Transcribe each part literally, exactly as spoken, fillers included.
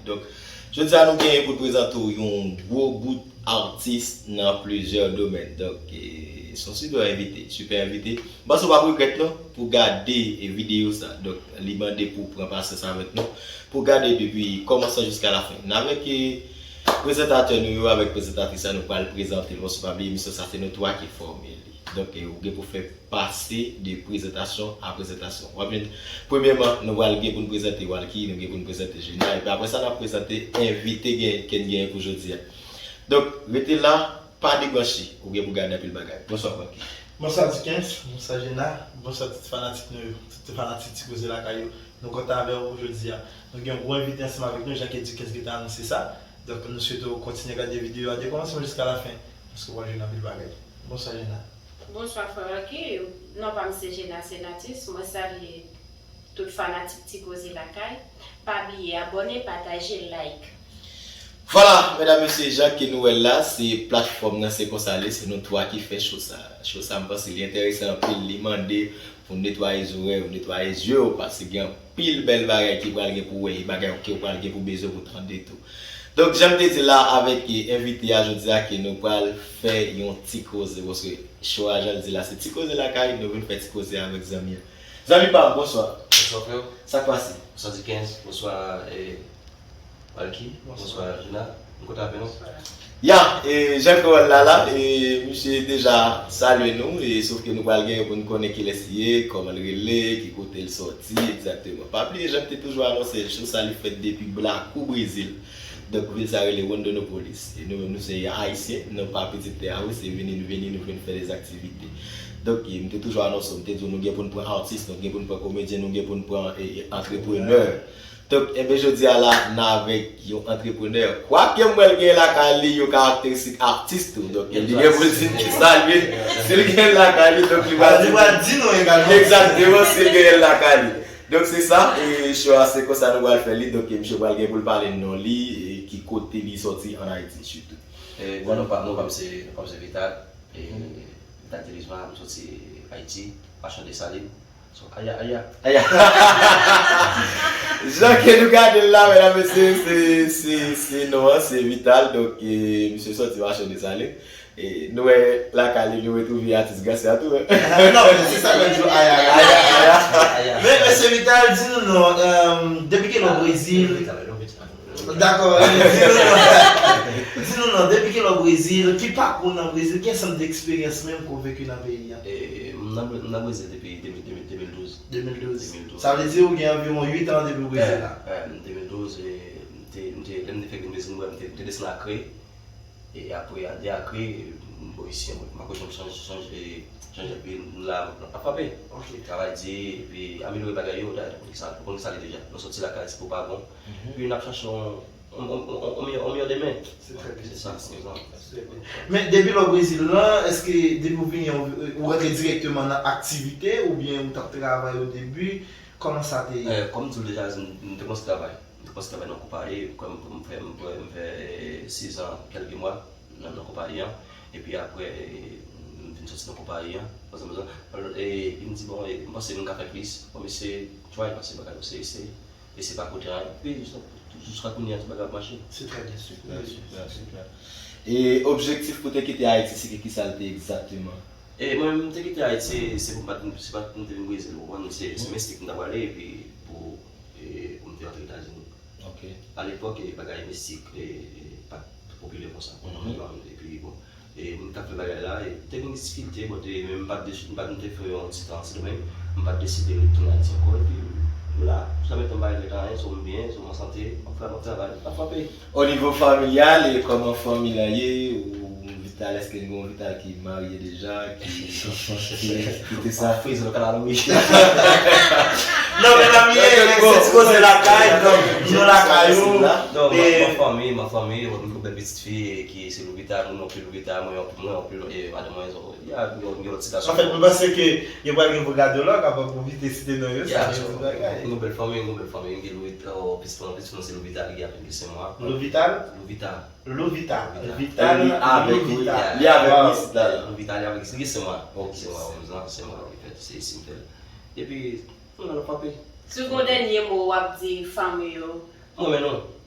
Donk, jodi a nou genyen pou n prezante w yon gwo bout atis nan plizyè domèn. Donk, e, se yon sipè envite, sipè envite. M panse w p ap regrèt non pou gade e videyo sa. Donk, li mande pou w pran pasyans avèk nou, pou w gade depi kòmansman jiska lafen. N avèk e, prezantatè nou yo, avèk prezantatris la, nou pral prezante l. Paske pa bliye, emisyon sa, se nou twa ki fòme li. Donk, e, ou gen pou fè pase de prezantasyon a prezantasyon. W ap jwenn, premyèman, nou pral gen pou n prezante Walky, nou gen pou n prezante Gina, epi apre sa, n ap prezante envite gen, ke n genyen pou jodi a. Donk, rete la, pa debranche, ou gen pou gade anpil bagay. Bonswa, Walky. Bonswa, Dickens. Bonswa, Gina. Bonswa, tout fanatik nou yo, tout fanatik Ti Koze Lakay yo. Nou kontan avè w jodi a. Nou gen yon gwo envite ansanm avèk nou, jan ke Dickens gentan anonse sa. Donk, nou swete w kontinye gade videyo a de kòmansman jiska lafen, paske w ap jwenn anpil bagay. Bonswa, Gina. Bonswa, frè Rocky. Non pa m se Gina Senatus. Mwen salye tout fanatik Ti Koze Lakay. Pa bliye abòne, pataje, like. Vwala, medam, mesye, jan ke nou wè l la, se platfòm nan, se konsa l ye, se nou twa ki fè cho sa. Cho sa, m panse li enteresan anpil, li mande pou n netwaye zòrèy ou, netwaye zye w, paske gen anpil bèl bagay ki pral gen pou w wè, e bagay ke w pral gen pou bezwen pou tande tou. Donk, jan m te di la avèk, e, envite a jodi a, ke nou pral fè yon ti koze, paske cho a, jan l di la, se Ti Koze Lakay, nou vin fè ti koze avèk zanmi an. Zanmi pa m, bonswa. Bonswa, frè. Sa k pase? Bonswa, Dickens. Bonswa, e, Walky. Bonswa. Bonswa, Gina. Nou kontan avè nou. Ya, e, jan ke w wè l la, la, e, misye deja salye nou, e, sof ke nou pral genyen pou n konnen kilès li ye, kòman l rele, ki kote l sòti, egzakteman. Pa bliye, jan m te toujou anonse l, cho sa li fèt depi Blakou, Brezil. Donk, vil sa rele Rondonópolis. E nou menm, nou se Ayisyen, nou pa pitit tè a, wi, se vini, nou vini, nou vin fè dèzaktivite. Donk, e, m te toujou anonse w, m te di w, nou gen pou n pran atis, nou gen pou n pran komedyen, nou gen pou n pran, e, e, antreprenè. Donk, enben, jodi a la, n avèk yon antreprenè. Kwake m wè l gen lakay li yon karakteristik atis tou. Donk, li gen pou l di n kisa l ye. Si l gen lakay li, donk, li va di nou. Li va di nou egalman. Egzakteman, si l gen lakay li. Donk, se sa, e cho a, se konsa nou pral fè li. Donk, e misye pral gen pou l pale non li, e ki kote li sòti ann Ayiti, sitou. E, bon, non pa, non pa m se, non pa m se Vital. E, Vital Telisma, m sòti Ayiti, Vachon Desalin. So, aya, aya. Aya. Jan ke nou gade l la, medam, mesye, se, se, se non an, se Vital. Donk, e, misye sòti Vachon Desalin. E, nou wè lakay li, nou retwouve atis Gracia tou, wi. Non, men se sa mwen di w, aya, aya, aya. Men, mesye Vital, di nou non, e, depi kilè w Brezil? Dakò, e, di nou non. Di nou non, depi kilè w Brezil? Ki pakou w nan Brezil? Ki ansanm de eksperyans menm ke w veki nan peyi a? E, m nan Bre-, m nan Brezil depi de mil, de mil, de mil douz. De mil douz. De mil douz. Sa vle di ou gen anviwon uit an depi w Brezil la? E, e, de mil douz, e, m te, m te, lè m te fèk vin Brezil, m te, m te desann Akre. E apre, de Akre, m bò isi an, m pa kwè janm chanje, chanje, chanje, epi m la, m ap frape. Ok. Travay di, epi amelyore bagay yo, dayè, ou konn kisa, ou konn kisa l ye deja. Nou sòti lakay, ti pou pa bon. Epi n ap chache yon, yon, yon, yon, yon meyè, yon meyè demen. Se trè byen. Se sa, se sa. Men depi lè w Brezil lan, èske depi w vini an, ou rantre dirèkteman nan aktivite oubyen ou t ap travay o debi? Kòman sa te ye? E, kòm m di w deja, m, m te kòmanse travay. M te kòmanse travay nan konpayi, kòm, kòm m fè, m fè, m fè, e, sizan kèlke mwa nan, nan konpayi an. Epi apre, e, m vin sòti nan konpayi an. Paske m bezwen, e, epi m di, bon, e, m panse m ka fè plis. Bon, men se try, paske bagay yo se eseye. E se pa kote anyen. Epi, jis, jiska kounye a, tout bagay ap mache. Se trè byen, sipè, sipè, sipè. E objektif pou w te kite Ayiti, se ki, ki sa l te egzakteman? E mwen, m te kite Ayiti, se pou m pa t, se pa pou m te vin Brezil, ou konprann? Se, se Meksik m ta prale, epi pou, e, pou m te rantre Etazini. Ok. Alepòk, e, bagay Meksik, e, e, pa t popilè konsa. Epi, bon, e, moun k ap fè bagay la, e, te gen difikilte, bon, te, men m pa t desi-, m pa t, m te fè yon ti tan Sendomeng, m pa t deside retounen Ayiti ankò, epi m la, jiska prezan m pa regrèt anyen, so m byen, so m an sante, m ap fè, m ap travay, m ap frape. O nivo familyal, e kòman fanmi lan ye? Ou Vital, èske gen yon Vital ki marye deja, ki, ki, ki te sa? Friz, nou ka la, wi. Non, men la, mi, se ti koze lakay, donk, nou lakay ou. Non, mwen, mwen fanmi, mwen fanmi, mwen gen bèl pitit fi, e ki se Louvita, nou non pli Louvita, mwen, mwen, mwen, e, madanm mwen, so, ya, gen, gen yon ti gason. Anfèt, mwen panse ke yo pral gen pou gade w la, w kapab pwofite site non yo, sa, gen ti bagay. Yon bèl fanmi, yon bèl fanmi, gen Louvita, o, pitit mwen, pitit mwen se Louvita, li gen apèn ke senk mwa. Lovital? Louvita. Louvita. Louvita. Vital, li avèk, wi. Louvita. Li avèk, wi, Louvita, li avèk, li gen senk mwa. Ok. Senk mwa, onz an, senk mwa, li fèt, se isi m fè l. Epi, nou la, n ap frape. Si w gen yon dènye mo w ap di fanmi yo? Mwen, men non.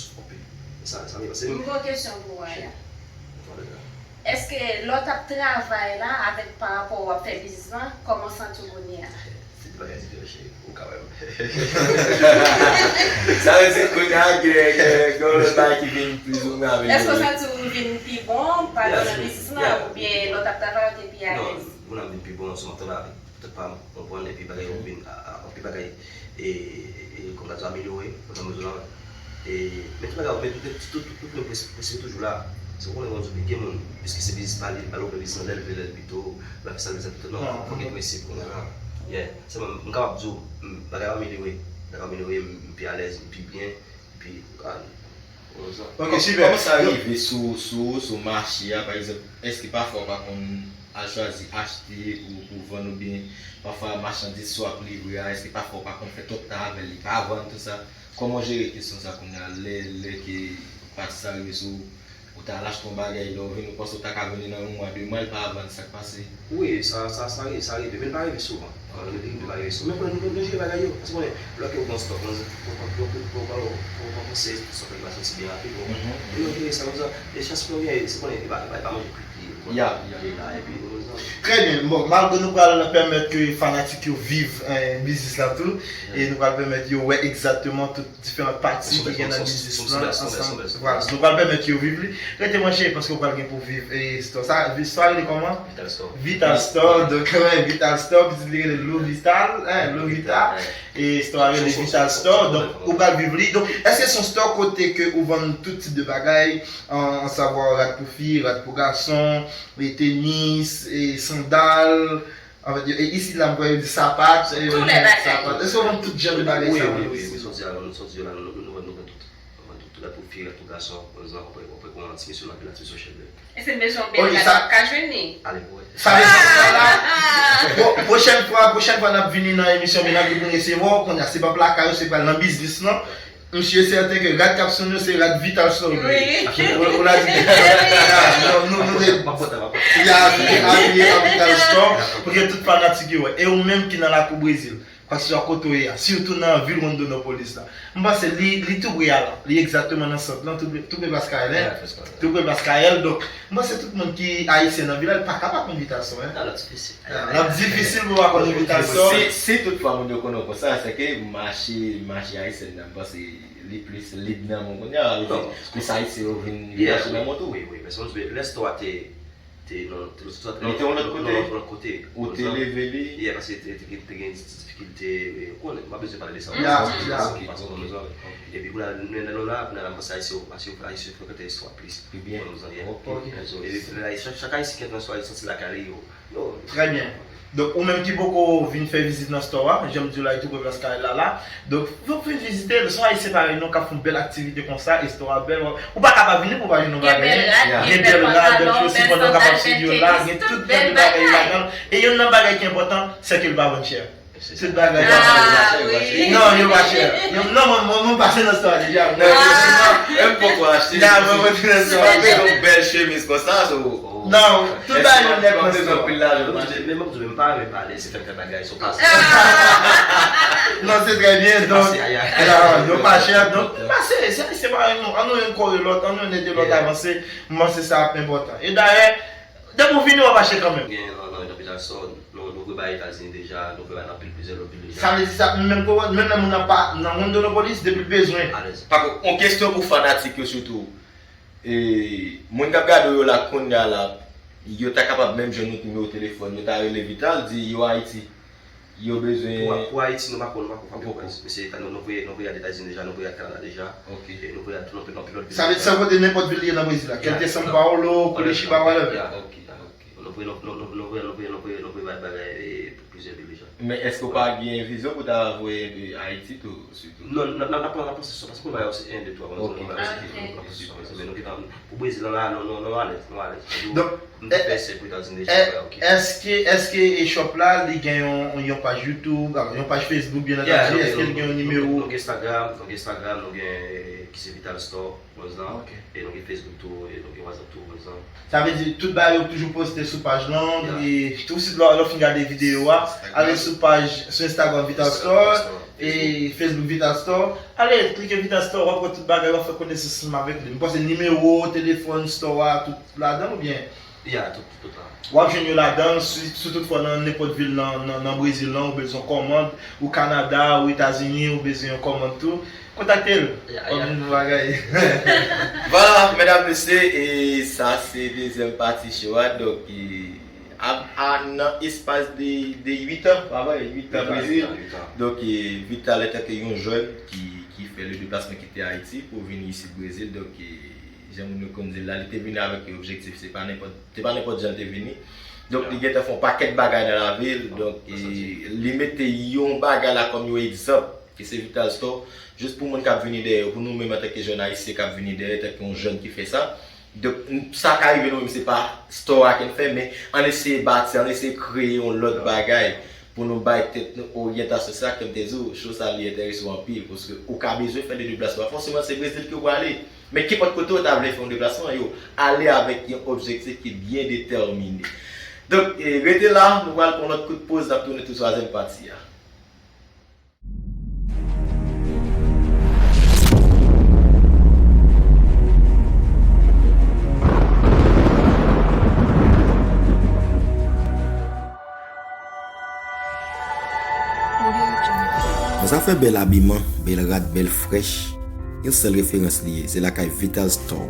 souf anpil. E sa, sa m panse. M gen yon kesyon pou ou, Aya. Mwen fè de gra. Èske lè w t ap travay la avèk pa rapò w ap fè biznis lan, kòman w santi w kounye a? Bagay diferan, cheri. Ou ka wè m. Sa vle di kounye a gen, gen, gen yon lòt bagay ki vin plizoumwen amelyore. Èske w santi w vin pi bon pandan nan biznis lan, oubyen lè w t ap travay ou te pi alèz? Non, moun nan vin pi bon, sou mwen travay avèk tèt pa m, w konprann, epi bagay yo vin, a, a, anpil bagay, e, e, e, kòm sa di, amelyore, nan mezon nan. E, men tout bagay, men tout, tout, tout, tout, tout moun prensip, prensip toujou la. Se w konnen, kòm di, gen moun, piske se biznis pa li, li pral ouvè biznis nan lè l vle, lè l pito, l ap fè sa l vle, sa l pito. Non, fòk gen prensip, konnen la. Yeah. Sèlman, m kapab di w, m, bagay yo amelyore, bagay yo amelyore, m, m pi alèz, m pi byen, epi, ah, konsa. Ok, super. Kòman sa rive sou, sou, sou mache a, pa egzanp, èske pafwa w pa konn al chwazi achte pou, pou vann oubyen pafwa machandiz sa w ap livre a, èske pafwa w pa konn fè twòp tan avè l, li pa vann, tout sa? Kòman w jere kesyon sa kounye a, lè, lè ke pati sa rive sou ou, ou ta al achte yon bagay, lè w vini, ou panse w ta ka vini nan yon mwa, de mwa, li pa vann, sa k pase? Wi, sa, sa, sa, sa rive, men li pa rive souvan. Li pa rive souvan. Men konnen nou, nou jere bagay yo. Paske konnen, lè ke ou gen stòk, ou, ou, ou, ou, ou, ou panse stòk la pa soti byen rapid, ou konprann? E nou jere sa konsa. E chans pou nou genyen, se konnen, li pa, li pa, li pa manje kwit li, ou konprann? Ya, ya. Li la, epi nou bezwen. Trè byen. Bon, malgre nou pral pèmèt ke fanatik yo viv, eh, biznis la tou, e nou pral pèmèt yo wè egzakteman tout diferan pati ki gen nan biznis lan ansanm. Vwala, nou pral pèmèt yo viv li. Rete branche paske w pral gen pou viv, eh, istwa sa. Istwa rele kòman? Vital Store. Vital Store, donk, wè, Vital Store, pitit li rele Lou Vital, eh, Lou Vital. E istwa rele Vital Store, donk, ou pral viv li. Donk, èske se yon store kote ke ou vann tout tip de bagay, an, an savwa rad pou fi, rad pou gason, e tenis, e sandal, anfèt, yo, e isi la, m kwè yo di sapat, e, sapat. Èske w vann tout jan de bagay sa yo? Wi, wi, wi, wi, soti a, nou soti yo la, nou, nou, nou, nou vann tout. Nou vann tout, tout rad pou fi, rad pou gason, pa egzanp, w ap wè, w ap wè kòman ti mesye yo ap vin la, ti mesye yo chèlbè. E se mezon bèl la, w ap ka jwenn li. Ale pou wè. Sa vle di sa la, bon, pwochèn fwa, pwochèn fwa n ap vini nan emisyon, men n ap vin resevwa w, kounye a, se pa lakay ou, se pral nan biznis lan. Misye sèten ke rad k ap sou nou se rad Vital Store. Wi. Ou, ou la di, nou, nou, nou, ya, nou te abiye an Vital Store pou ke tout fanatik yo wè. E ou menm ki nan lakou Brezil, keseswa kote w ye a, sitou nan vil Rondonópolis la, m panse li, li tou pre a la. Li egzakteman nan sant lan, tou pre, tou pre Plas Kayèl, en. Tou pre Plas Kayèl. Donk, m panse tout moun ki ayisyen nan vil la, li pa ka pa konn Vital Store, en. L ap difisil. L ap difisil pou w pa konn Vital Store. Si, si tout fwa moun yo konnen w konsa, se ke mache, mache ayisyen nan, m panse li plis lib nan men w kounye a, li plis ayisyen yo vin, vin achte nan men w tou. Wi, wi, men se lè store a te, te nan, te, te, li te yon lòt kote. Yon lòt kote. Ou te leve li. Yeah, paske te, te, te gen ti difikilte, eh, ou konnen, m pa bezwen pale de sa. Ya, ya. Paske, paske, paske, epi kounye a, nou, nou la, kounye a, m panse ayisyen yo, ayisyen yo frekante store a plis. Pi byen. Ok. Epi, chak, chak ayisyen ki antre nan store a, li santi lakay li, yo, Trè byen. Donk, ou menm ki poko vin fè vizit nan store a, jan m di w la, li tou pre Plas Kayèl la la. Donk, fòk vin vizite l. Se yon ayisyen parèy nou k ap fè yon bèl aktivite konsa, e store a bèl. Ou pa ka pa vini pou w pa jwenn yon bagay. Gen bèl rad, gen bèl pantalon, bèl sandal, bèl tenis, tout bèl bagay. Gen tout bèl bagay ladan l. E youn nan bagay ki enpòtan, se ke l pa vann chè. Tout bagay pa chè. Ah, wi. Non, yo pa chè. Yo, non, mwen, mwen, mwen pase nan store a deja. Non, yo, sinon, menm poko achte. Mwen, mwen te nan store a. Sinon, te yon bèl chemiz konsa, so. Non, tout bagay yo nèt nan store. Anpil lajan. Men mwen, mwen pa renmen pale, se fè m fè bagay, so pase. Non, se trè byen, donk, non, yo pa chè, donk, pase, se, se pa, non, ann nou youn kore lòt, ann nou youn ede lòt avanse, mwen, se sa ap enpòtan. E dayè, depi w vini, w ap achte kanmenm. Gen nan, nan, nan Vital Store, nou, nou voye bay Etazini deja, nou voye bay nan anpil plizyè lòt vil deja. Sa vle di sa, menm kou, menm lè moun nan pa nan Rondonópolis, depi l bezwen. Alèz. Pako, yon kesyon pou fanatik yo sitou. E, moun k ap gade w yo la kounye a la, yo ta kapab menm jwenn yon nimewo telefòn, yo ta rele Vital, di yo Ayiti. Yo bezwen. Pou, pou Ayiti, nou pa ko, nou pa ko frape prens. Mesye, nou, nou voye, nou voye al Etazini deja, nou voye al Kanada deja. Ok. E nou voye al tou nan anpil, anpil lòt vil. Sa vle di, sa pote nenpòt vil li ye nan Brezil la. Kèl ke São Paulo, Curitiba, whatever. Ya, ok, ok. Nou voye, nou, nou, nou, nou voye, nou voye, nou voye, nou voye bagay, e, plizyè vil deja. Men èske w pa gen vizyon pou ta voye, e, Ayiti tou, sitou? Non, n ap, n ap, n ap panse sou sa, paske pou bagay yo se en, de, twa, bon, nou panse sou sa, men nou gentan, pou Brezil la, nou, nou, nou alèz, nou alèz. Donk, M te fè sèk pou Etazini deja, ok. Èske, èske e shop la, li gen yon, yon paj YouTube, alò, yon paj Facebook, byen antandi, èske li gen yon nimewo? Nou gen Instagram, nou gen Instagram, nou gen, eh, ki se Vital Store, Rose lan. Ok. E nou gen Facebook tou, e nou gen WhatsApp tou, Rose lan. Sa vle di, tout bagay yo toujou poste sou paj lan, e tou swiv lè, lè w fin gade videyo a, ale sou paj, sou Instagram Vital Store, e Facebook Vital Store. Ale, klike Vital Store, w ap wè tout bagay, w ap fè konesans ansanm avèk li. M panse nimewo telefòn store a, tout ladan l, oubyen? Ya, tout, tout la. W ap jwenn yo ladan, si, si toutfwa nan nenpòt vil nan, nan, nan Brezil lan, ou bezwen yon kòmand, ou Kanada, ou Etazini, ou bezwen yon kòmand tou, kontakte l. Ya, w ap ya. Jwenn yon bagay. Vwala, medam, mesye, e sa se dezyèm pati show a. Donk, e, a, a, nan espas de, de uit an, pa vre, uit an Brezil. Uit an, uit an. Donk, e, Vital antanke yon jèn ki, ki fè le deplasman kite Ayiti pou vin isit Brezil. Donk, e, jan moun yo konn di l la, li te vini avèk yon objektif. Se pa nenpòt, se pa nenpòt jan l te vini. Donk, li gentan fè yon pakèt bagay nan lavi l. Donk, e, li mete yon bagay la kòm yon egzanp, ki se Vital Store, jis pou moun k ap vini dèyè yo, pou nou menm antanke jèn ayisyen k ap vini dèyè, tanke yon jèn ki fè sa. Donk, n-, sa ka rive nou menm, se pa store a ke n fè, men ann eseye bati, ann eseye kreye yon lòt bagay pou nou bay tèt nou oryantasyon. Se sa ke m te di w, show sa li enterese w anpil, paske ou ka bezwen fè de deplasman. Fòseman, se Brezil ke w prale. Men kenpòt kote w ta vle fè yon deplasman, yo, ale avèk yon objektif ki byen detèmine. Donk, e, rete la, nou pral pran lòt kout poz, n ap tounen pou twazyèm pati a. Nan zafè bèl abiman, bèl rad, bèl frèch, yon sèl referans li ye, se lakay Vital Store.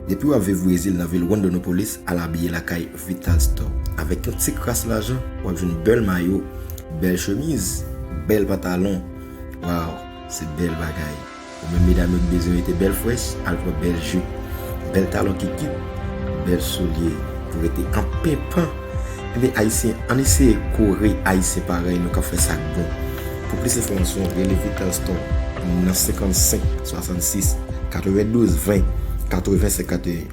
Depi w ap viv Brezil nan vil Rondonópolis, al abiye lakay Vital Store. Avèk yon ti kras lajan, w ap jwenn bèl mayo, bèl chemiz, bèl pantalon. Waw, se bèl bagay. Ou menm medam yo k bezwen rete bèl frèch, al pran bèl jip, bèl talon kikit, bèl soulye pou rete an penpan. Ebyen, Ayisyen, ann eseye kore Ayisyen parèy nou k ap fè sa k bon. Pou plis enfòmasyon, rele Vital Store nan senkannsenk swasannsis katrevendouz ven katreven senkanteyen.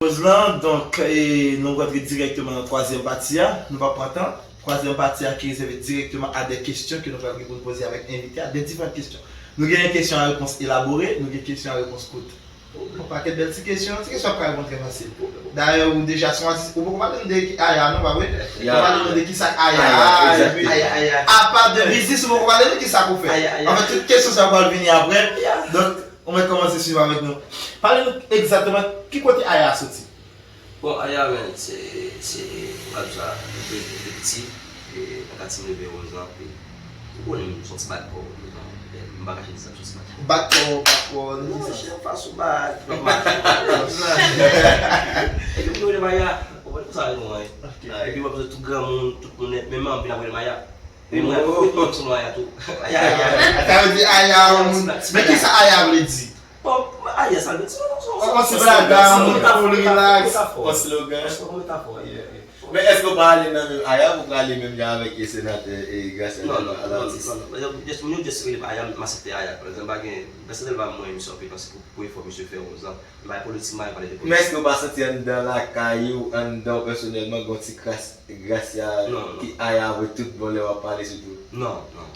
Poz lan, donk, e, nou rantre dirèkteman nan twazyèm pati a. Nou p ap pran tan. Twazyèm pati a ki rezève dirèkteman a de kesyon ke nou pral gen pou n poze avèk envite a, de diferan kesyon. Nou gen kesyon a repons elabore, nou gen kesyon a repons kout. Yon pakèt bèl ti kesyon, ti kesyon ap ka reponn trè fasil. Dayè, ou deja se yon atis, ou poko pale nou de ki Aya, non, pa vre? Ya. Ou pale nou de ki sa k Aya, Aya, epi, apa de biznis, ou poko pale nou ki sa k ou fè. Aya, Aya. Anfèt, tout kesyon sa yo pral vini apre. Ya. Donk, ou mèt kòmanse swiv avèk nou. Pale nou egzakteman ki kote Aya a soti. Bon, Aya, men, se, se, m ka di w sa, depi, depi piti, e, nan katye m leve, Wonzan, e, ou konnen m se yon ti bad kò, Wonzan, e, m pa kache di sa, m se yon ti bad kò. Bad kò, bad kò, non, monchè, anfas ou bad, w ap mache, w ap mache. Epi m rele Maya, ou konprann, konsa yo, wi. Ok. Epi w ap wè tout granmoun, tout moun nèt, menm anpil ap rele Maya. Wi, mwen, wi, mwen, sou Aya tou. Aya, Aya. Sa vle di Aya, yon moun. Men kisa Aya vle di? Bon, Aya, sa vle di, se yon, se yon, se yon ti blagay, yon moun cool, relax, yon slogan. Se yon metafò, yeah, yeah. Men èske w pa ale nan menm Aya pou w prale menm jan avèk senatè e Gracia Delva, atis? Non, non, non, non, non. Just, moun yo just rele m Aya, m aksepte Aya. Pa egzanp, pa gen, Gracia Delva, mwen, misye anpil, paske pou, pou efò misye fè, Wonzan, m pa politik, m pa pale de politik. Men èske w pa santi anndan lakay ou, anndan w pèsonèlman, gen yon ti kras Gracia ki Aya vre tout bon lè w ap pale sitou? Non, non, non.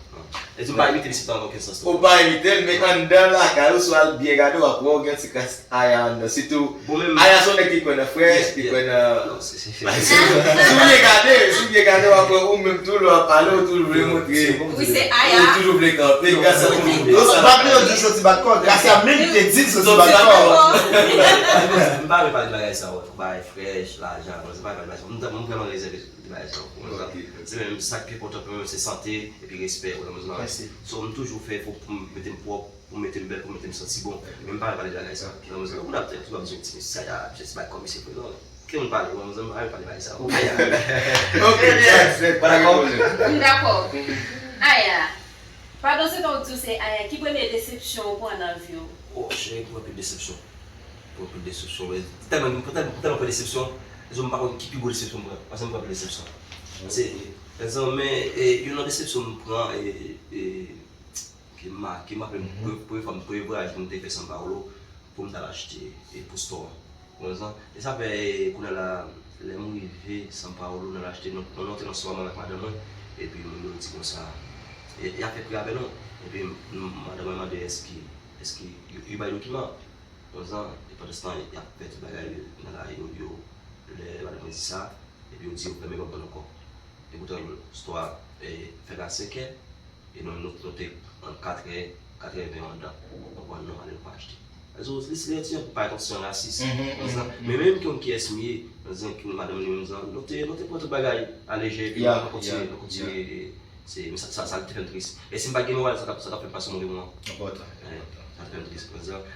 E di m pa imite misye nan okenn sans tou. Ou pa imite l, men anndan lakay ou, si w al byen gade, w ap wè w gen ti kras Aya anndan. Sitou, Aya se yon nèg ki kwè nan frèch, ki kwè nan... Non, se, se, se... Si w byen gade, si w byen gade, w ap wè ou menm tou, lè w ap pale, ou toujou vle montre. Wi, se Aya. Ou toujou vle kanpe, Gracia toujou vle... Bak li yo di l soti bak kò, Gracia menm te di l soti bak kò. M pa vle pale de bagay sa yo, bagay frèch, lajan, se pa bagay sa. M, m vrèman rezève de bagay sa yo. Se menm sa k pi enpòtan pou mwen, se sante epi respè, ou nan mezon. So, m toujou fè efò pou m mete m pwòp, pou m mete m bèl, pou m mete m santi bon. Men m pa vle pale de bagay sa. Ou nan mezon, ou ap tande, ou ap di yon ti mesye, Aya, misye se bad kò, misye vre, non. Ki moun pale, ou nan mezon, m pa vle pale bagay sa yo. Aya. Ok, pa gen pwoblèm. M dakò. Aya. Pandan se tan w di w se Aya, ki premye desepsyon ou pran nan vi w? Oh, cheri, m pran anpil desepsyon. Pran anpil desepsyon, men tèlman, tèlman, tèlman pran desepsyon, se m pa konn ki pi gwo desepsyon m pran. Paske m pran anpil desepsyon. Se, men, e, youn nan desepsyon m pran, e, e, ki make m, m raple m, premye, premye fwa m, premye vwayaj m te fè São Paulo, pou m t al achte, e, pou store an. Ou konprann sa? E sa fè, e, kounye a la, lè m rive São Paulo, n al achte, nou, nou antre nan store a, mwen avèk madanm mwen, epi moun yo di konsa, e, y ap fè pri avè nou. Epi m, m, madanm mwen mande, èske, èske yo, yo bay dokiman? Konsa, e pandanstan, y ap fè tout bagay nan lari yo, yo, lè madanm mwen di sa, epi yo di yo fèmen, yo p ap vann ankò. Epoutan, store a, e, fèmen a senkè, e nou, nou, nou te ant katrè, katrè ven anndan. Donk, nou, nou ale, nou pa achte. Rezo, li se yon ti jan pou pa yon ti jan rasis. Men menm ki yon kiyès m ye, nan zan ki madanm li menm zan, nou te, nou te pran tout bagay alejè, epi nou kontinye, nou kontinye. Se, men sa, sa, sa te fè m tris. E si m pa t gen moral, sa t ap, sa t ap fè m pase move moman. Enpòtan, enpòtan. Sa te fè m tris.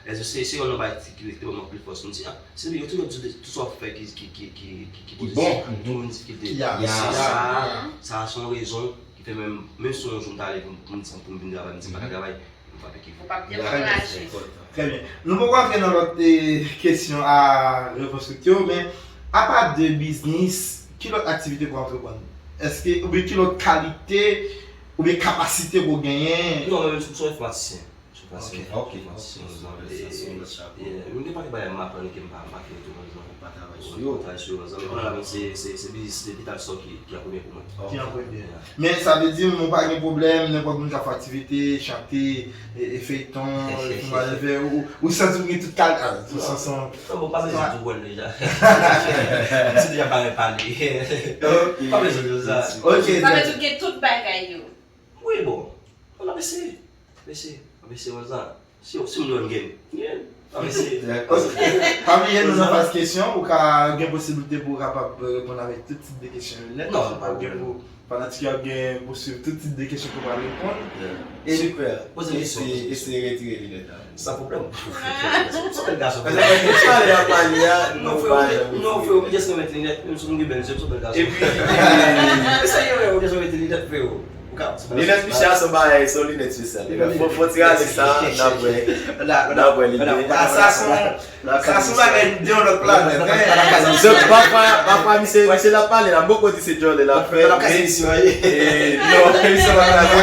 Rezo, se, se yon nan bagay ki, ki, ki ban m anpil fòs. M di, a, se li, yo toujou di, tout sa w fè ki, ki, ki, ki, ki, ki pozitif, toujou gen difikilte. Se sa, sa se yon rezon ki fè menm, menm si yon jou m ta leve pou m, pou m vin travay, m di m pa ka travay, m frape kè. Ou p ap dekouraje. Trè byen. Nou poko antre nan lòt, eh, kesyon a repons yo, men apa de biznis, ki lòt aktivite ou antreprann? Èske, oubyen ki lòt kalite, oubyen kapasite ou genyen? Non, mwen menm, se yon enfòmatisyen. Ok, ok, ok. Sa se yon lòt chapo. Mwen gen pakèt bagay m aprann ke m pa, m pa fini tou, pa egzanp. Ou pa travay sou yo. Ou pa travay sou yo, pa egzanp. Kounye a la, se, se, se biznis, se Vital Store ki, ki an premye pou mwen. Ki an premye. Men sa vle di, ou pa gen pwoblèm, nenpòt moun ka fè aktivite, chante, e, e feyton, e fè, ou, ou santi ou gen tout kal-, a, sanson. Non, bon, pa bezwen di w wè l deja. M se deja pare pale. Pa bezwen di sa. Ok. Sa vle di w gen tout bagay yo. Wi, bon. Bon, n ap eseye. N ap eseye. N ap eseye konsa. Si, si m jwenn gen, gen. N ap eseye. Ok. Pa bliye, nou nan faz kesyon. Ou ka gen posiblite pou w kapab reponn avèk tout tip de kesyon yo nèt. Non, pa gen pwoblèm. Fanatik yo ap gen pou swiv tout tip de kesyon ke w pral reponn. Super. Poze m kesyon. Eseye retire linèt la. San pwoblèm. Ou se bèl gason. Paske mwen te pale a pale a, non, freo, non, freo, m just met linèt, menm si m gen bèl zye, m se bèl gason. Epi, e serye, freo, m just met linèt, freo. Linèt misye a se yon bagay, se yon linèt espesyal. Fò, fò ti rale sa, n ap wè. N ap wè li. Sa se yon, sa se yon bagay de yon lòt planèt, hein. Donk, pafwa, pafwa, misye, misye l ap pale la, m poko di se djòlè l ap fè, men, e, non, misye pa ka fè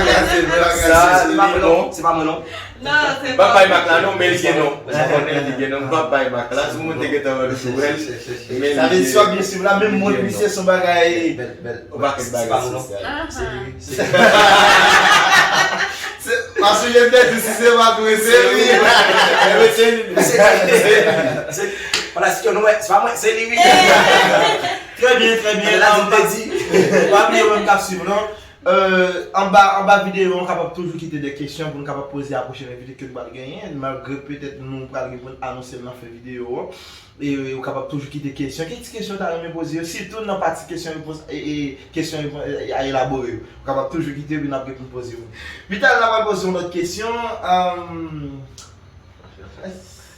sa, li non. Se pa mwen, non. Non, se pa. M ap bay mak la non, men li gen non. Mwen konnen li gen non, m p ap bay mak la. Si moun te gentan wè l sou wè l, men li gen non. Sa vle di, si w ap byen swiv la, menm mond misye se yon bagay, yon pakèt bagay sosyal. Se li, wi. Paske jan m te di, si se pa tou, se li. Se li. Paske nou wè, se pa mwen, se li, wi. Trè byen, trè byen. La, m te di. Pa bliye, ou menm k ap swiv, non. Euh, anba, anba videyo, w kapab toujou kite de kesyon pou n kapab poze a pwochen envite ke n pral genyen, malgre petèt nou pral gen pou n anonse l nan fen videyo an. E, e, ou kapab toujou kite kesyon. Ki ti kesyon w ta renmen poze yo? Sitou nan pati kesyon repons, e, e, kesyon repons, e, a elabore yo. Ou kapab toujou kite yo, epi n ap gen pou n poze yo. Vital, n ap poze yon lòt kesyon. Euh,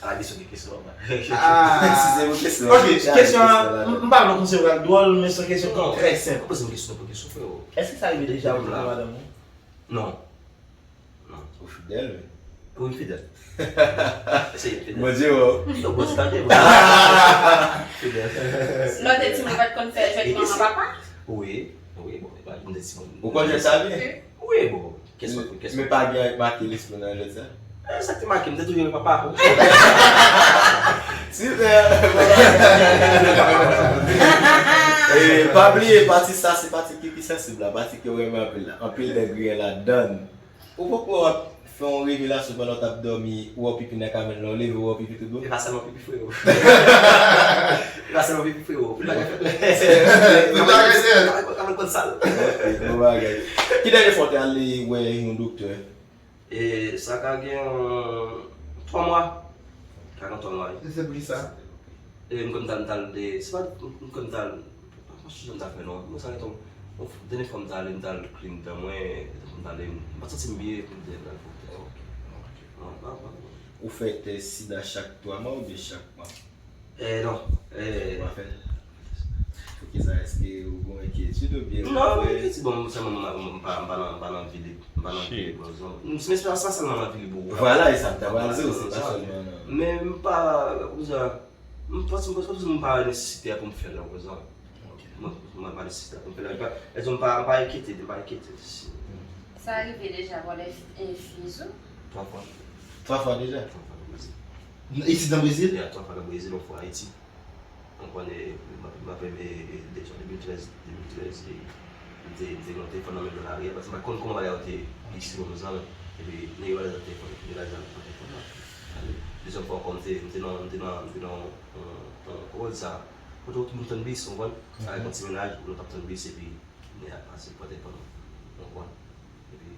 Ala kesyon ki kesyon an. Ah. Si se yon kesyon, ok, kesyon an, m, m pa vle konsevwa l dwòl, men se yon kesyon ki trè senp. Poze m kesyon pou kesyon, freo. Èske sa rive deja ou trompe madanm ou? Non. Non. Ou fidèl, wi. Wi, m fidèl. Eseye fidèl. Bondye wè w. Yo, bon, se tande, bon. Fidèl. Lè w te timoun, ou pa t konn fè jwèt manman papa? Wi, wi, bon, e pa, m te timoun. Ou konn jwèt sa byen? Wi, bon. Kès pa pou kès. Men pa gen anyen k make lespri w nan jwèt sa? Eh, sa k te make m, m te toujou renmen papa. Sipè! Eh, pa bliye, pati sa, se pati ki pi sansib la, pati ke w renmen anpil la. Anpil nèg griyen ladann. Ou poko ap fè yon revelasyon pandan w t ap dòmi, ou wè w pipi nan kamèl la, ou leve, ou wè w pipi tout bon? E pa sèlman pipi, freo. E pa sèlman pipi, freo. Tout bagay fèt. Tout bagay fèt. Kamèl konn sal. Ok, bon bagay. Ki dènye fwa w te ale wè yon doktè? E sa ka gen, euh, twa mwa. Ka gen twa mwa, wi. Se, se pou kisa? E m konn t al, m t al de, se pa, m konn t al, m pa sonje jan m t al fè non. Mwen sa gen tan, dènye fwa m t ale, m t al clean dan mwen, dènye fwa m t ale, m pa t santi m byen, epi m te al fè yon tès. Ok, ok. Ou fè tès sida chak twa mwa oubyen chak mwa? Eh, non. Eh. Ou pa fè l? Poukisa, èske ou gen yon enkyetid oubyen ou... Non, enkyetid, bon, sèlman m, m, m pa, m pa nan, m pa nan vi lib, m pa nan vi lib, bon, men se pa, se pa sèlman nan vi lib ou... Vwala, e sa m ta pral di w, se pa sèlman nan... Men m pa, kòmsi, m panse, m panse m pa wè nesesite a pou m fè l, non, prezan. Ok. Mwen, mwen pa nesesite a pou m fè l. E pa, e m pa, m pa enkyete, m pa enkyete. Sa rive deja vòlè, eh, fiz ou? Twa fwa. Twa fwa deja? Twa fwa nan Brezil. Isit nan Brezil? Ya, twa fwa nan Brezil, yon fwa Ayiti. Mwen konnen, m ap, m ap, e, e, de, de mil trèz, de mil trèz, e, m te, m te gen yon telefòn nan men m nan lari a, paske m pa t konn kòman bagay yo te egziste pou mwen, zanmi. Epi, nèg yo vòlè zam telefòn, epi nèg la di zam nan telefòn nan. Dezyèm fwa ankò, m te, m te nan, m te nan, m te nan, yon, yon, yon, kòman di sa? Kote tout moun tann bis, w konprann? Avèk yon ti mennaj, nou t ap tann bis, epi nèg la pase, pran telefòn mwen, w konprann? Epi,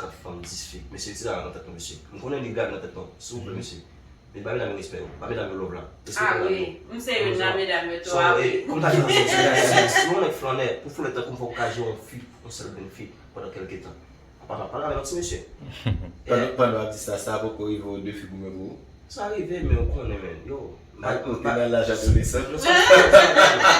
kat fanm, dis fi. Mesye, se sa nan tèt nou, mesye. M konnen li grave nan tèt nou. Silvouplè, mesye. Men ba medam yo respè yo. Ba medam yo love la. Respè Ah medam yo. Oui, m se youn nan medam yo tou. Ah oui. Konn sa ki pase, se si ou yon nèg flannè, pou flannè tankou m, fòk ou ka jere yon fi, yon sèl grenn fi, pandan kèlke tan. Apa, pa pale avè yon ti mesye. Pandan pandan w ap di sa, sa poko rive w de fi goumen pou ou? Sa rive, men ou konnen, men, yo. Ou te nan laj adolesan? Non, se pa sa.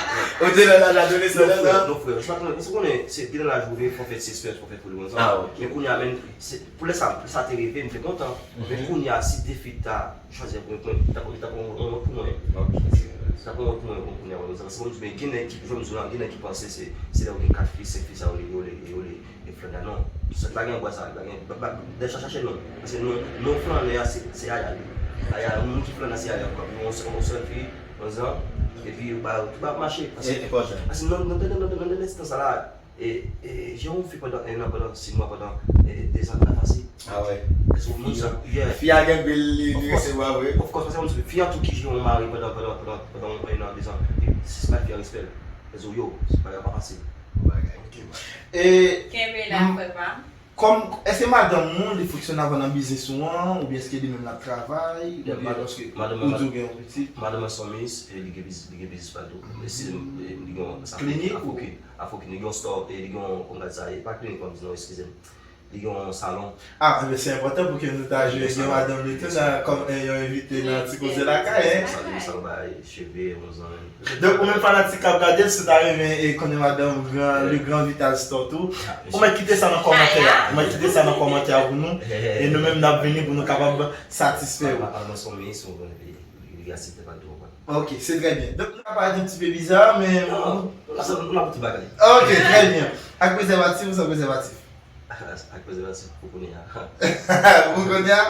Ou te nan laj adolesan la? Non, frè, se pa konnen, se konnen, se gen laj ou vle, fò fè ti espè, fò fè pou li, konsa. Ah, ok. Men kounye a, men, se, pou lè sa, sa te rive, m te kontan. Men kounye a, si de fi ta chwazi pou mwen, ta pou, ta pou yon wòt pou mwen. Ok. Sa pou yon wòt pou mwen, bon, kounye a, wè, se bon, men gen nèg ki, jòm di la, gen nèg ki panse se, se lè ou gen kat fi, senk fi, sa yo le, yo le, yo le, e flannè, non. Sa pa gen anbwa sa, pa gen, pa, pa, de chache, chache non. Paske non, non flannè a, se, se Aya li. Aya, yon moun ki flannè, se Aya, kwa. Yon sèl, yon sèl fi, yon zan, epi ou ba, tout ba mache. Paske, E, enpòtan. Paske nan, nan, nan, nan, nan, nan distans sa la, e, e, jan yon fi pandan en an, pandan sis mwa, pandan e, de zan, pa fasil. Ah ouais. Paske moun sa, yeah. Fi a gen bèl li, Of li course. Se vre. Of course, paske moun fi an tou ki jere yon mari pandan, pandan, pandan, pandan en an, de zan. Epi, si se pa fi an respè, paske yo, se pa, pa fasil. Bagay. E Kenbe la, frè pa m. Kòm, èske madanm ou li fonksyone avè w nan biznis ou an, oubyen èske li menm l ap travay, oubyen paske ou di w gen yon pitit? Madanm mwen se yon minis, e li gen biznis, li gen biznis pa l tou. E si li gen yon sa Klinik ou? Afokit, Afokit, li gen yon store, e li gen yon, kòman sa, e pa klinik, kòm di non, eskize m. Li gen yon salon. Ah, men se enpòtan pou ke nou ta jwe gen madanm li tou nan kòm yon envite nan Ti Koze Lakay, hein. Salon, salon bay cheve, yon zanmi. Donk, ou menm fanatik k ap gade l, si w ta renmen e konnen madanm gran, le gran Vital Store tou, ou mèt kite sa nan kòmantè a. Ou mèt kite sa nan kòmantè a pou nou. E nou menm n ap vini pou nou kapab satisfè ou. Al nan son minis, ou konn epi li gase tèt pa tou konprann. Ok, se trè byen. Donk, nou ka parèt yon ti pe biza, men. Non, nou la pou tout bagay. Ok, trè byen. Ak prezèvatif ou san prezèvatif? Ak prezèvatif pou kounye a. Pou kounye a?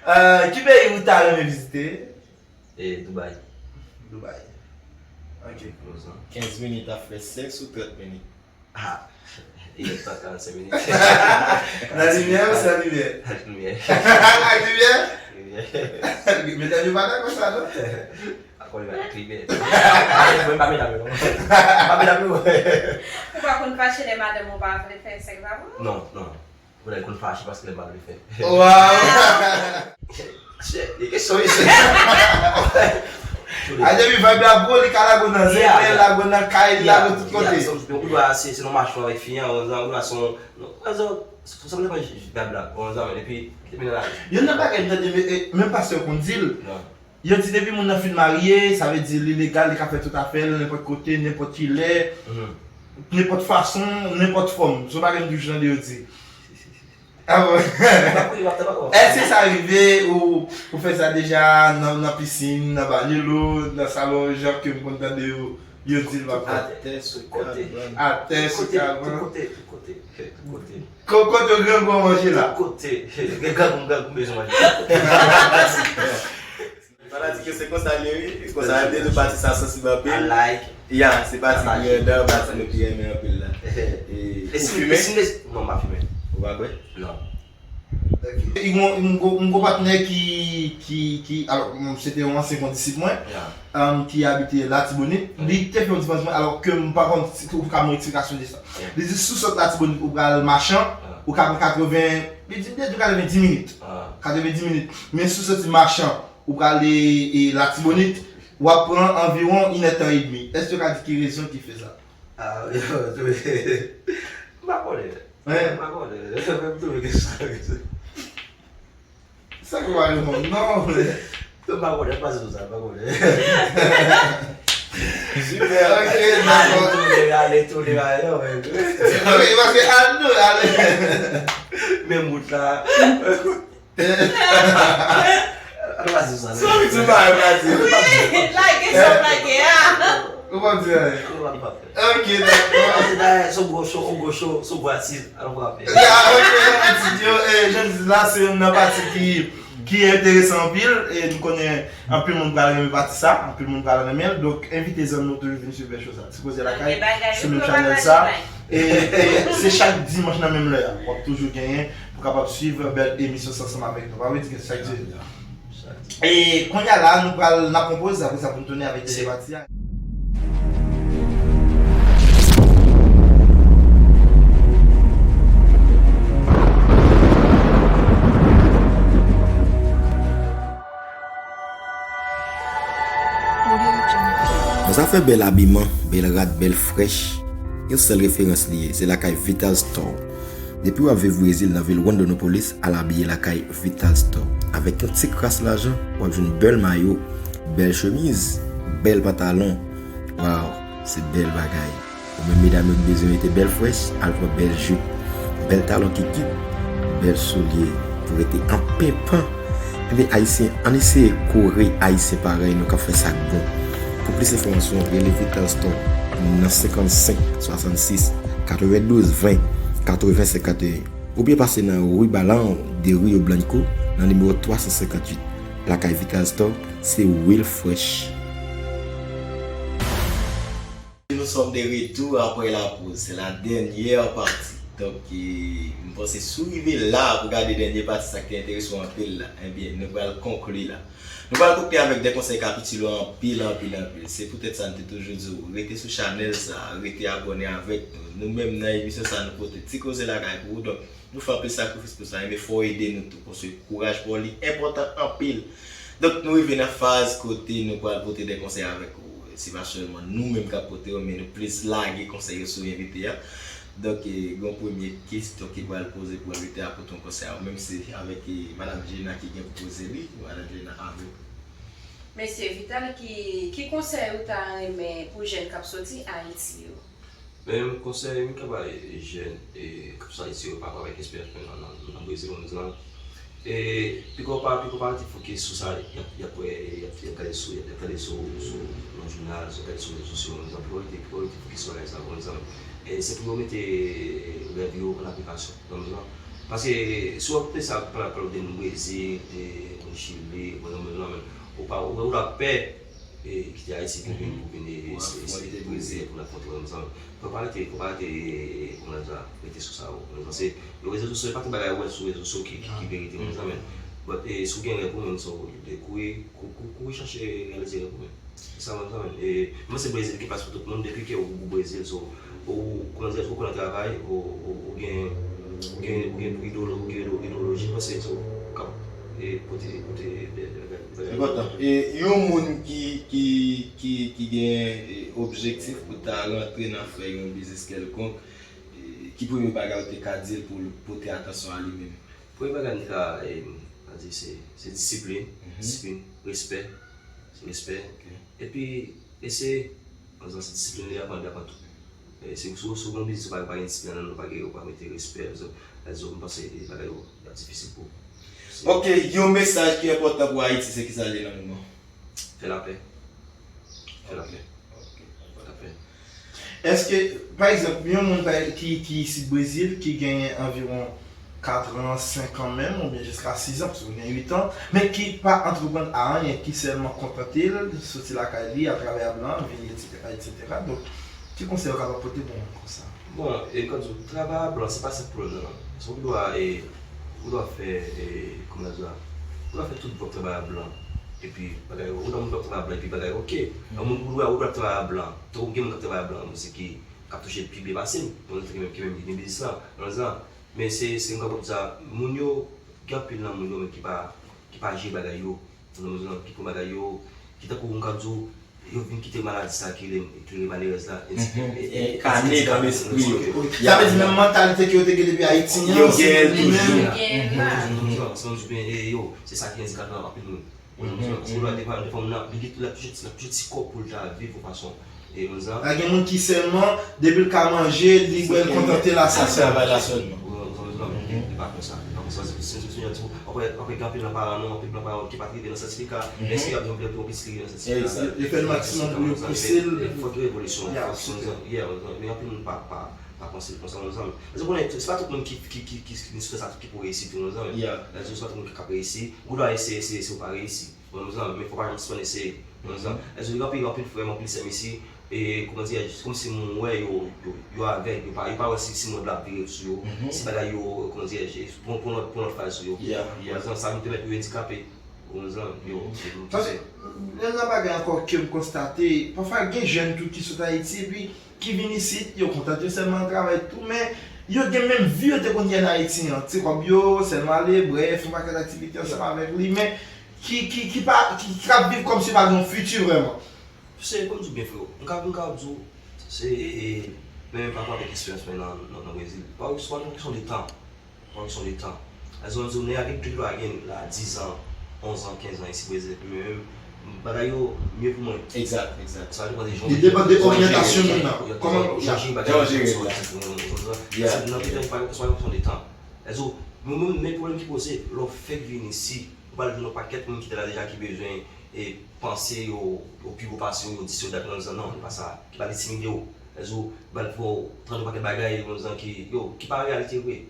Euh, ki peyi ou ta renmen vizite? E Dubai. Dubai. Ok. Lozan. Kenz minit ap fè sèks ou trant minit? Ah, il est temps quarante-cinq minutes. Nan limyè ou san limyè? Ak limyè. Ak limyè? Limyè. Medam yo pa dakò sa non. Akò li ak limyè. Mwen pa medam yo non. Pa medam yo. Ou pa konn fache lè madanm ou pa vle fè sèks avè w? Non, non. Ou konn fache paske lè m pa vle fè. Waw. Shit, e kesyon wi se. A depi vibe la gwo, li ka lage w nan zenmen, lage w nan kay, li lage w tout kote. Donk ou dwa se se nan machin avèk fi an, ou dwa se yon, ou dwa se yon, sa m te pa vibe la, ou zanmi, epi depi nan la. Youn nan bagay m tande, men, eh, menm pastè yo konn di l. Yo di depi moun nan fin marye, sa vle di li legal, li ka fè tout afè l, nenpòt kote, nenpòt kilè, nenpòt fason, nenpòt fòm. Se yon bagay m toujou tande yo di. Ah bon? Èske sa rive ou, ou fè sa deja nan, nan pisin, nan banyolo, nan salon, jan ke m konn tande yo, yo di l pa fè? Atè, sou kabann. Atè, sou kabann. Tout kote, tout kote, tout kote. Ko-, kote grangou an manje la? Tout kote. Gen grangou, grangou bezwen manje. Fanatik yo se konsa l ye wi, konsa l ye, nou pati sa sansib anpil. Like. Ya, se pati ki renmen, pati nou ki renmen anpil la. E ou fimen? Non, m pa fimen. Ou pa bwè? Non. M gon, m gon, m gon patnè ki, ki, ki, alò, se te yon ansyen kondisip mwen, um, ki abite Latibonit. Li te fè yon diferans mwen, alò ke m pa konn si ou ka ban eksplikasyon de sa. Li di si w sot Latibonit ou pral Machan, ou ka pran katreven, li di m te di w katreven di minit. Katreven di minit. Men si w soti Machan, ou prale e, Latibonit, w ap pran anviwon inèdtan edmi. Èske w ka di ki rezon ki fè sa? Ah, yo, m pa konnen. M pa konnen. Mwen m twouve ke sa. Sa ki w pa reponn non, men. M pa konnen, pase sou sa, m pa konnen. Super, ok, dakò. Ale, tounen, ale, tounen, ale, non, men. Ok, paske al nou, ale. Menm wout la. Ann pase sou sa. Sa w di pa yon pati. Lage sa w lage a. Ou pa di anyen. Ou pa fè. Ok, dakò. Pase dayè, sou gwo cho, ou gwo cho, sou gwo asiz, alò frape. Ya, ok, nan pati yo, eh, jan di la, se youn nan pati ki, ki enteresan anpil, e m konnen anpil moun pral renmen pati sa, anpil moun pral renmen l, donk envite zanmi w toujou vin swiv Bèl Cho sa. Ti Koze Lakay, sou menm chanèl sa. E, e se chak dimanch nan menm lè a. W ap toujou genyen pou kapab swiv bèl emisyon sa ansanm avèk nou. Pa bliye di ke chak dimanch. E kounye a la, nou pral, n ap pran poz, apre sa pou n tounen avèk dènye pati a. Nan zafè bèl abiman, bèl rad, bèl frèch, yon sèl referans li ye, se lakay Vital Store. Depi w ap viv Brezil nan vil Rondonópolis, al abiye lakay Vital Store. Avèk yon ti kras lajan, w ap jwenn bèl mayo, bèl chemiz, bèl pantalon. Waw, se bèl bagay. Ou menm medam yo ki bezwen mete bèl frèch, al pran bèl jip, bèl talon kikit, bèl soulye pou rete an penpan. Ebyen Ayisyen, ann eseye kore Ayisyen parèy nou k ap fè sa k bon. Pou plis enfòmasyon, rele Vital Store nan senkannsenk swasannsis katrevendouz ven katreven senkanteyen, oubyen pase nan ri Balan de Rio Blanco nan nimewo twa san senkantuit, lakay Vital Store, se real fresh. Nous sommes de retour après la pause. C'est la dernière partie. Donk, e, m panse si w rive la pou gade dènye pati, sa k te enterese w anpil la, ebyen, nou pral konkli la. Nou pral konkli avèk de konsèy k ap itil ou anpil, anpil, anpil. Se poutèt sa n te toujou di w, rete sou chanèl sa, rete abòne avèk nou. Nou menm nan emisyon sa, nou pote ti koze lakay pou ou. Donk, nou fè anpil sakrifis pou sa, men fò w ede nou tou, paske kouraj pa w li enpòtan anpil. Donk, nou rive nan faz kote nou pral pote de konsèy avèk ou. Se pa sèlman nou menm k ap pote yo, men nou plis lage konsèy yo sou envite a. Donk, e, gen yon premye kesyon ki pral poze pou envite a pou ton konsèy a, menm si avèk, e, Madanm Gina ki gen pou poze li, Madanm Gina avèk. Mesye Vital, ki, ki konsèy ou ta renmen pou jèn k ap soti Ayiti yo? Men menm konsèy m ka bay jèn e k ap soti Ayiti yo pa rapò avèk eksperyans mwen nan nan nan Brezil, mwen menm, e piko pa piko pa rete fokis sou sa y ap y ap wè, y ap y ap gade sou y ap gade sou sou nan jounal, y ap gade sou rezo sosyo, mwen menm, piko rete piko rete fokis sou bagay sa, mwen menm. E se pou yo mete rèv yo an aplikasyon, mwen menm. Paske si w ap koute sa, pa rapò de moun Brezil, de moun Chili, mwen menm, ou pa ou wè ou la pè e kite Ayiti pou vin pou vin e se se pou se pou n afwonte, mwen menm. Fò pa rete fò pa rete e kòman sa rete sou sa, mwen menm. Se yo rezo sosyo e pa tout bagay ou wè sou rezo sosyo ki ki ki verite, mwen menm. But e si w gen rèv ou menm, so de kouri kou kou kouri chache reyalize rèv ou menm. Se sa, mwen menm. E mwen se Brezil ki plas pou tout moun depi ke ou ou Brezil, so ou kòman di ou konnen travay, ou ou ou gen ou gen ou gen idolo ou gen idoloji, mwen se so ou kap e pote pote de de de bagay. Enpòtan. E yon moun ki ki ki ki gen e, objektif pou ta rantre nan fè yon biznis kèlkonk, e, ki premye bagay ou te ka di l pou l pote atansyon a li menm? Premye bagay m te ka e, ka di se se disiplin, disiplin, respè, se respè. Epi eseye, ann se disiplin li aprann li aprann tou. E si si si w gen yon biznis ou pa pa gen disiplin ladan l, ou pa gen ou pa mete respè, sa vle di m panse bagay yo y ap difisil pou ou. Ok, yon mesaj ki enpòtan pou Ayiti se kisa l ye nan moman? Fè lapè. Fè lapè. Fè lapè. Èske, pa egzanp, yon moun pa ki ki isit Brezil ki genyen anviwon kat an, senk an menm, oubyen jiska sis an, paske ou gen uit an, men ki pa antreprann a anyen, ki sèlman kontante l soti lakay li, al travay a blan, vini, etsetera, etsetera. Donk, ki konsèy ou kapab pote pou moun konsa? Bon, e m ka di w, travay a blan, se pa sa k pwoblèm nan. Se ou ki dwa, e, ou dwa fè, e, kòman di a, ou dwa fè tout vòt travay a blan. Epi bagay yo, ou nan moun k ap travay a blan epi bagay yo oke. Yon moun ou wè ou dwe ap travay a blan. Tankou gen moun k ap travay a blan, moun se ki k ap touche pi byen pase m. Yon moun ki menm ki menm ki gen biznis lan, nan zan. Men se se m kapab di sa, moun yo, gen anpil nan moun yo menm ki pa ki pa jere bagay yo, nan zan, ki pran bagay yo, ki tankou m ka di w, yo vin kite maladi sa ki rele ki rele malerèz la, endikape, kane nan lespri yo. Sa vle di menm mantalite ke yo te gen depi Ayiti an, yo genyen l toujou. Yo genyen l la. Yo, se sa ki endikape anpil moun. Ou nan bezwen, paske lè devan devan moun nan, li gen, l ap touche ti, l ap touche ti kòb pou l ta viv yon fason. E ou nan. Pa gen moun ki sèlman, depi l ka manje, li bwè, l kontante l a sa sèlman. Travay la sèlman. Ou nan bezwen, li pa konsa. Li pa konsa. Se, se, se, se, apre, apre gen anpil nan paran nou, anpil nan paran ki pa t rive nan sètifika, men si y ap yon pil, yon pil ki rive nan sètifika. Yo fè l maksimòm pou yo pouse l. Fòk gen revolisyon, fòk gen, yeah, men anpil moun pa, pa, pa panse l konsa, ou nan. Paske ou konnen, se pa tout moun ki, ki, ki, ki, ki, ki sou tè sa ki pou reyisi tou, ou nan. Yeah. Se pa tout moun ki k ap reyisi. Ou dwe eseye, eseye, eseye, ou pa reyisi. Ou nan, men fò pa janm sispann eseye. Ou nan, èske yo gen anpil, anpil frè m, anpil sè m isi, e, kòman dirèj, kòmsi m wè yo, yo, yo avèg, yo pa, yo pa wè si, si mond la ap vire sou yo, si bagay yo, kòman dirèj, pran, pran lòt, pran lòt faz sou yo. Ou nan, sa vin pèmèt yo andikape. Ou nan, yo, yo, Paske, youn nan bagay ankò ke m konstate, pafwa gen jèn tou ki sot Ayiti, epi ki vin isit, yo kontante yo sèlman nan travay tou, men yo gen menm vi yo te konn gen nan Ayiti an. Ti kòb yo, sèlman ale, bwè, fè yon pakèt aktivite ansanm avèk li, men ki, ki, ki pa, ki, ki ap viv kòmsi pa gen yon fiti vrèman. Se, pou m di w byen, freo, m ka, m ka di w, se, e, e, men pa rapò avèk eksperyans mwen nan, nan, nan Brezil. Pa, se pa yon kesyon de tan. Pran kesyon de tan. Èske w di w nèg la gen tout dwa gen la diz an, onz an, kenz an isi Brezil epi mwen menm bagay yo mye pou mwen. Egzak, egzak. Sa depann de jan w jere. Li depann de oryantasyon moun nan. Kòman jan w jere bagay yo. Jan w jere bagay yo. Nan tout tan, se pa yon kesyon de tan. Èske w, men, men, men pwoblèm ki poze, lè w fèk vin isi, ou pral jwenn yon pakèt moun ki te la deja ki bezwen e panse yo, yo pi wo pase w, yo di si yo dat nan zan, non, li pa sa. Ki pral entimide w. Èske w pral fè w tande yon pakèt bagay, yon zan ki, yo, ki pa reyalite vre.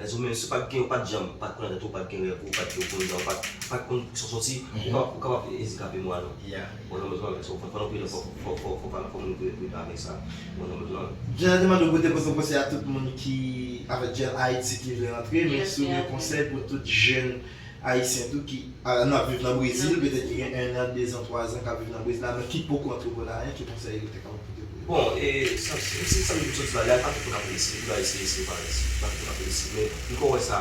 Èske w menm si w pa t gen, ou pa t janm, ou pa t konnen tèt ou, ou pa t gen rèv ou, ou pa t gen yon zan, ou pa t, ou pa t konn ki sa w soti, ou ka, ou kapab endikape mwa non. Bon, nan bezwen avèk sa, ou fò, fò nou pridan, fò, fò, fò, fò, fò, fò moun pridan avèk sa. Bon, nan bezwen avèk. Jan te mande w pote pote konsèy a tout moun ki, avèk jèn Ayiti ki vle rantre, men si w gen konsèy pou tout jèn Ayisyen tou ki a, n ap viv nan Brezil, petèt ki gen en an, de zan, twa zan k ap viv nan Brezil la, men ki poko antreprenan, ki konsèy ou te kapab pote pou yo? Bon, e, sa, se sa m di w soti la, li pa tout moun k ap reyisi, li pa reyisi, reyisi, li pa reyisi, pa tout moun k ap reyisi, men m kwè w wè sa,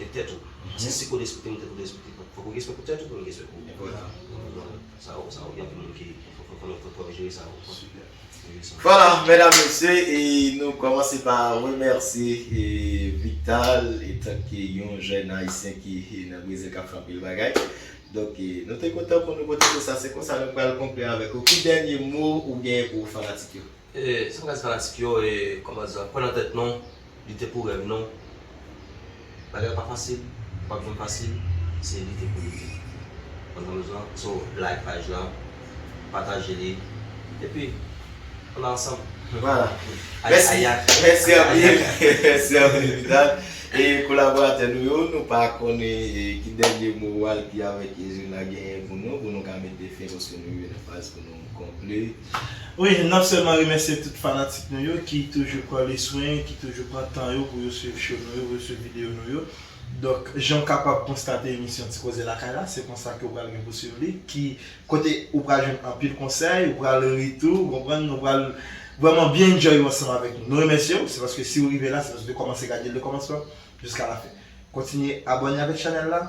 respekte tèt ou. Paske si ke w respekte moun, tèt ou respekte. Fòk ou gen respè pou tèt ou pou gen respè pou ou. Sa yo, sa yo, gen anpil moun ki fò, fò, fò, fò, fò jere sa yo. Vwala, medam, mesye, e nou kòmanse pa remèsye e Vital, etanke yon jèn ayisyen ki e nan Brezil k ap fè anpil bagay. Donk, e nou te kontan pou nou pote se sa. Se konsa nou pral konkli avèk ou. Ki dènye mo ou genyen pou fanatik yo? E, sa m ka di fanatik yo, e, kòman di sa, kwè nan tèt nou, lite pou rèv nou. Bagay pa fasil, p ap janm fasil, se lite pou lite. Konn sa m bezwen, so, like paj la, pataje li, epi, ann ansanm. Vwala. Mèsi, mèsi anpil, mèsi anpil, Vital. E kolaboratè nou yo, nou pa konnen e, ki dènye mo Walky avèk Ezrina genyen pou nou, pou nou ka mete fen, paske nou rive nan faz pou nou konkli. Wi, n ap sèlman remèsye tout fanatik nou yo ki toujou kòle swen, ki toujou pran tan yo pou yo swiv show nou yo, pou yo swiv videyo nou yo. Donk, jan w kapab konstate emisyon Ti Koze Lakay la, se konsa ke w pral gen pou swiv li, ki kote ou pral jwenn anpil konsèy, ou pral ri tou, ou konprann, ou pral vrèman byen enjoy yo ansanm avèk nou. Nou remèsye w, se paske si w rive la, se paske w te kòmanse gade l de kòmansman jiska lafen. Kontinye abòne avèk chanèl la,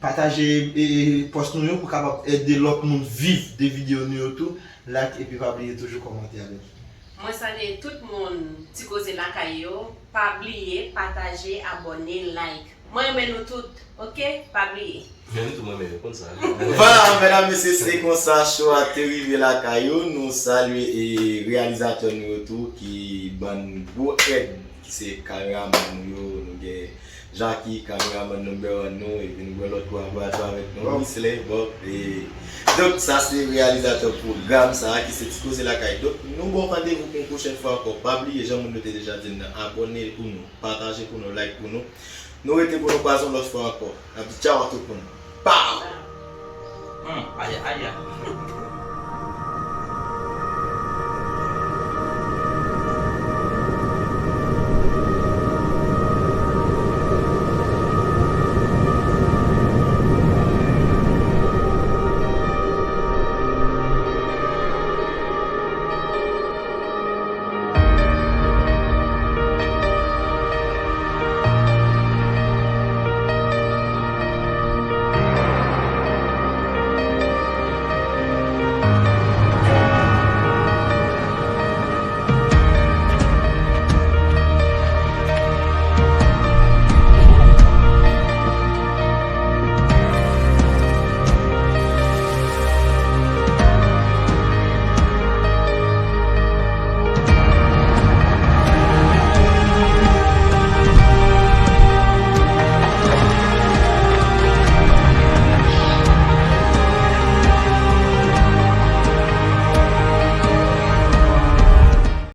pataje e, e, pòs nou yo pou kapab ede lòt moun viv de videyo nou yo tou. Like epi pa bliye toujou kòmante avèk nou. Mwen salye tout moun Ti Koze Lakay yo. Pa bliye pataje, abòne, like. Mwen renmen nou tout, oke? Pa bliye. Men nou tou mwen menm, konn sa. Vwala, medam, mesye, se konsa show a te rive lakay ou. Nou salye e reyalizatè nou yo tou ki ban n gwo èd, ki se kameraman nou yo. Nou gen Jackie, kameraman number one nou, epi nou gen lòt kolaboratè avèk nou, Wisley, Bob. E, donk, sa se reyalizatè pwogram sa a, ki se Ti Koze Lakay. Donk, nou ba w randevou pou yon pwochèn fwa ankò. Pa bliye, jan moun yo te deja di n nan, abòne pou nou, pataje pou nou, like pou nou. Nou rete pou nou kwaze yon lòt fwa ankò. N ap di tchaw a tout moun. Pow! Hmm, aya, aya.